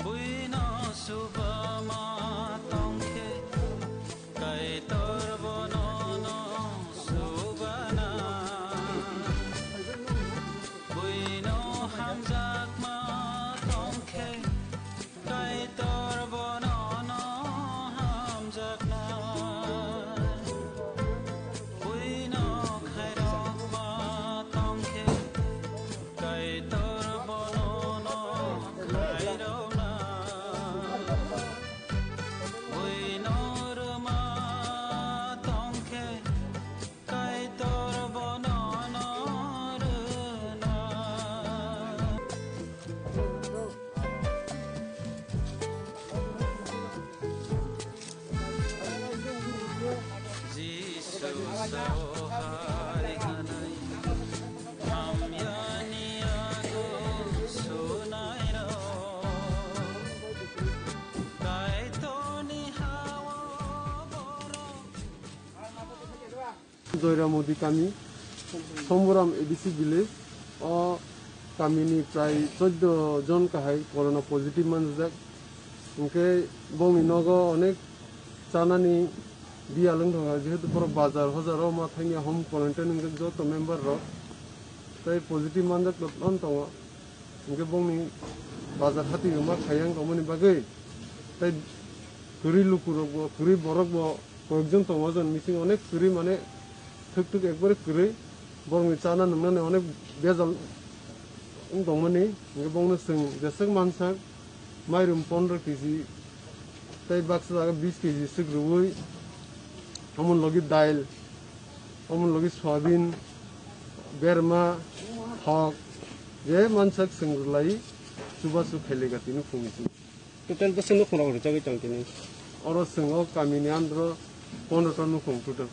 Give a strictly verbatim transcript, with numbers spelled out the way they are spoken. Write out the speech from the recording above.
Buino subama tongkhe, Kaitor bono no subana. Buino hamjakma tongkhe, Kaitor bono no hamjakna. Buino khairokma tongkhe, Kaitor bono no khairokna. Buino rwma tongkhe, Kaitor bono no rwna. Jisu sao hai hwnwi hamyani yago sunairok Kaitorni ha-o borok. Joyramodi kami, Somburam A D C village, o kamini prai choddo jon kahai corona positive manjak. Hwnkhe bongni nogo onek chanani biyal wng thangkha, jehetu borok bazar hojaro ma thangya home quarantine wngkhe joto member rok tei positive manjak tong tongo. Hwnkhe bongni bazar hati rwma khayang tongmani bagwi tei kwrwi lukurokbo, kwrwi borokbo koyekjon tongo, o jon bising onek kwrwi, mane thwk thwk ekbare kwrwi, borokni chana nwngnani onek bejal wng tongmani. Hwnkhe bongno chwng jeswk mansak mairum pondro kg tei baksa jaga bis kg swk rwui, omoni logi dail, omoni logi soyabin, berma, thok, je mansak chwng rwlai chubachu khailai ga tini phungni simi. Total bwswk nukhungrok rwchagwi tong tini? Oro chwng o kamini andro pondro ta nukhung total.